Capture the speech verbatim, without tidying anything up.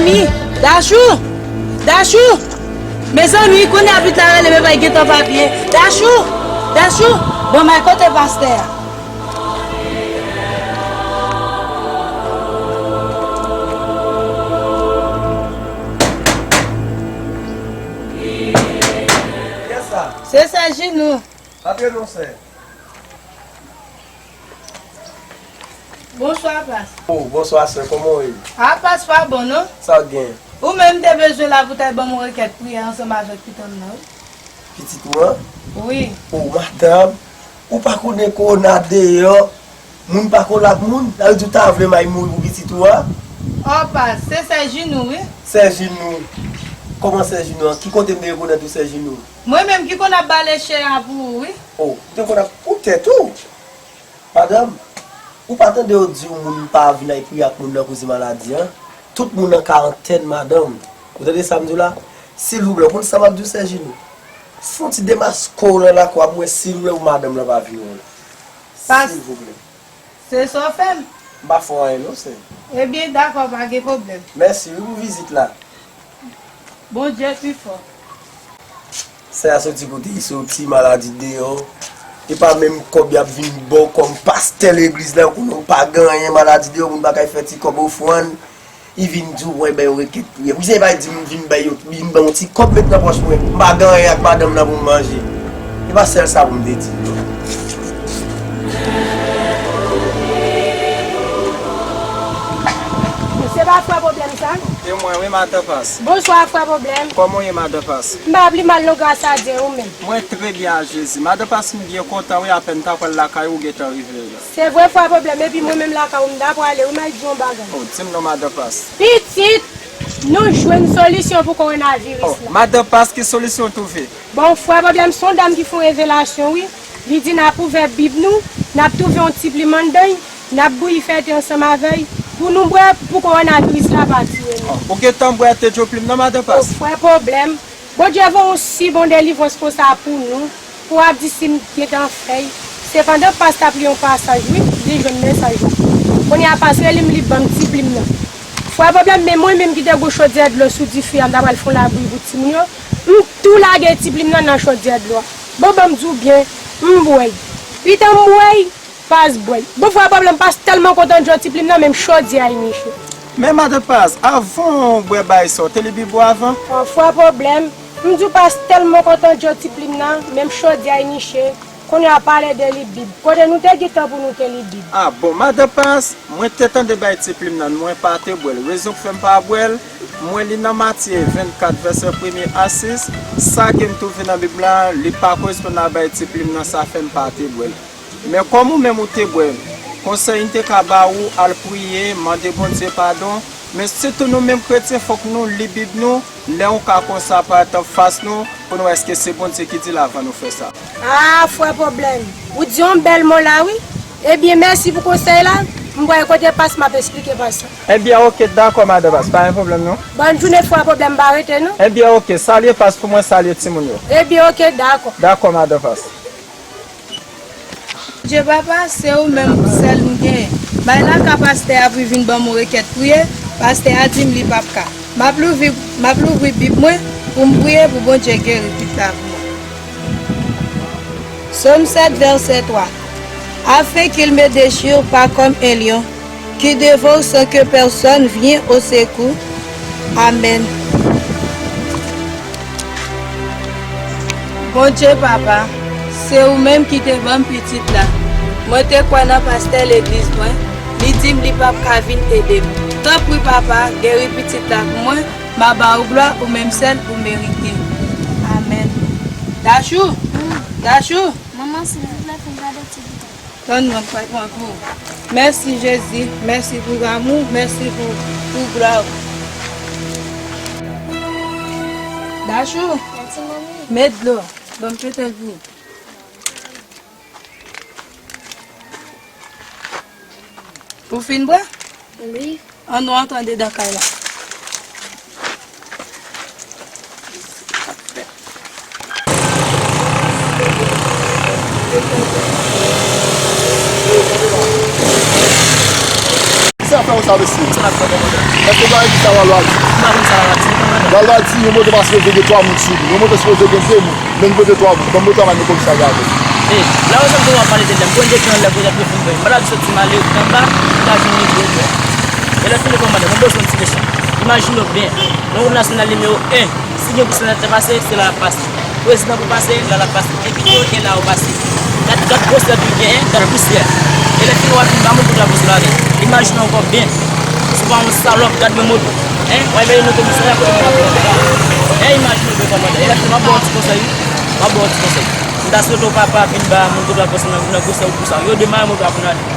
Mezanmi, Dachou! Dachou! Mezanmi, kounye a pitit la rele, men bay gentan papye. Dachou! Dachou! Bon, may kote pastè a? Kiyès sa? Se sè Jinou. Antre non, sè. Bonswa, pas. Oh, bonswa, sè. Kòman w ye? A, pas pa bon, non? Sa w gen? Ou menm te bezwen la pou w ta ban m yon rekèt priyè ansanm avèk pitit m nan, wi. Pitit ou an? Wi. Oh, madanm, ou pa konnen kowona deyò? Moun pa konn ak moun, sa vle di w ta vle m al mouri pou pitit ou a? Oh, pas, se sè Jinou, wi. Sè Jinou? Kòman sè Jinou an? Ki kote m te rekonèt ou, sè Jinou? Mwen menm ki konn ap bale chè a pou ou, wi. Oh, ou te konn ap pou tèt ou? Madanm, ou pa tande yo di w moun pa vin al priye ak moun nan koze maladi an? Tout moun an karantèn, madanm. Ou tande sa m di w la? Silvouplè, ou konn sa m ap di w, sè Jinou? Fè yon ti demaske w nan lakou a pou mwen, silvouplè, pou madanm nan pa vin wè w la. Pas- Silvouplè. Se sa w fè m? M pa fè w anyen non, sè. Ebyen, dakò, pa gen pwoblèm. Mèsi wi pou vizit la. Bondye pi fò. Sè a soti kote li soti, maladi deyò. E pa menm kòb y ap vin ba w kòm pastè legliz la, ou konnen w pa gen anyen, maladi deyò, moun pa kay fè ti kòb ofrann. Li vin di w, wè, bay yon rekèt priyè. Kouzen pa di m vin bay yo, vin ban yon ti kòb met nan pòch mwen. M pa gen anyen ak madanm nan pou m manje. E pa sèl sa pou m te di. Se pa frè Pwoblèm sa? E mwen, wi, madan Pas. Bonswa, frè Pwoblèm. Kòman w ye, madan Pas? M pa pli mal non, gras a Dye, ou menm? Mwen trè byen a Jezi. Madan Pas, m byen kontan, wi, apèn m ta pral lakay ou, ou gentan rive la. Se vre, frè Pwoblèm, epi mwen menm lakay ou m ta prale, wi, m al di yon bagay. Oh, di m non, madan Pas. Pitit, nou jwenn solisyon pou kowonaviris la. Oh, madan Pas, ki solisyon w twouve? Bon, frè Pwoblèm, se yon dam ki fè yon revelasyon, wi. Li di n ap ouvè Bib nou, n ap twouve yon ti plim anndan l, n ap bouyi fè te ansanm avè l, pou nou bwè, pou kowonaviris la pa tiye nou. Oh, ou gentan bwè te djoplim nan, madan Pas? Oh, frè Pwoblèm, Bondye voye yon si bon delivrans konsa pou nou, pou w ap di si m gentan fè l. Se pandan pas t ap li yon pasaj, wi, li jwenn mesaj la. Kounye a pas rele m, li ban m ti plim nan. Frè Pwoblèm, men mwen menm ki te gen yon chodyè dlo sou dife a, m ta pral fè yon labouyi pou timoun yo, m tou lage ti plim nan nan chodyè dlo a. Bon, ban m di w byen, m bwè l. Pitan m bwè l, pas bwè l. Bon, frè Pwoblèm, pas tèlman kontan djò ti plim nan, menm chodyè a li niche. Men madan Pas, avan w bwè bagay sa, w te li Bib ou avan? Oh, frè Pwoblèm, m di w pas tèlman kontan djò ti plim nan, menm chodyè a li niche. Kounye a pale de li Bib. Kote nou te gen tan pou nou te li Bib? Ah bon, madan Pas, mwen te tande bay ti plim nan, mwen pa te bwè l. Rezon k fè m pa bwè l, mwen li nan Matye vennkat, vèsè premye a sis, sa ke m twouve nan Bib la, li pa koresponn a bay ti plim nan, sa fè m pa te bwè l. Men kòm ou menm ou te bwè l, konsèy m te ka ba ou, al priye, mande Bondye padon. Men sitou nou menm kretyen, fòk nou li Bib nou, lè yon ka konsa parèt anfas nou, pou nou wè èske se Bondye ki di l avan nou fè sa. Ah, frè Pwoblèm, ou di yon bèl mo la, wi. Ebyen, mèsi pou konsèy la. M pral kote pas, m ap esplike pas la. Ebyen, oke, dakò, madan pas, pa gen pwoblèm, non. Bòn jounen, frè Pwoblèm, pa rete, non. Ebyen, oke, salye pas pou mwen, salye timoun yo. Ebyen, oke, dakò. Dakò, madan pas. Bondye papa, se ou menm sèl m genyen. Bay la ka pastè a pou vin ban m yon rekèt priyè, pastè a di m li p ap ka. M ap louvri, m ap louvri Bib mwen pou m priye pou Bondye geri pitit la pou mwen. Sòm sèt, vèsè twa. Afin qu'il me déchire pas comme un lion, qui dévore sans que personne vienne au secours. Amèn. Bondye Papa, se ou menm ki te ban m pitit la. Mwen te kwè nan pastè legliz mwen, li di m li p ap ka vin ede m. Tanpri Papa, geri pitit la pou mwen, m a ba ou glwa ou menm sèl ou merite. Amèn. Dachou! Dachou! Manman, silvouplè, fè m gade ti bouton. Tann mwen, m pral pran pou ou. Mèsi, Jezi. Mèsi pou amou w. Mèsi pou, pou glwa w. Dachou, mèsi, manmi. Met dlo. Ban m petèl pou ou. Ou fin bwè? Wi. Ann, nou antre andedan kay la. Sa fè w sa, mesye. Sa fè w, kòmandan. Èske w pa wè ki sa w al di? M pa konn sa w al di, kòmandan. W al di, yon moto pa sipoze gen twa moun sou li. Yon moto sipoze gen de moun. Men nou pote twa moun. Ban m moto a, men komisè a gade. E, lè w santi w ap pale de lè, m konn depi yon lè kote pou fin fè. M pa t ap soti m ale anba, m ta jwenn yon gwo frè. E lè fini, kòmandan, mwen bezwen yon ti kesyon. Imajine w byen, nan wout nasyonal nimewo en, si gen pou senatè pase, se la l ap pase. Prezidan pou pase, la l ap pase. Depite yo gen la yo pase. Gad, gad gwosè tou genyen, gad pousyè. E lè fini w ap vin ba moun pou drapo sou la ri. Imajine ankò byen. Si w pa yon salòp, gad men moto. Hein? W ap veye nan komisarya kote moun ap pran. Hein, imajine w byen kòmandan. E lè fini w ap ba w ti konsèy wi. W ap ba w ti konsèy. M ta swete w papa vin ba moun pou drapo sou nan gwosè ou pou sa. Yo demare moto a pou n ale.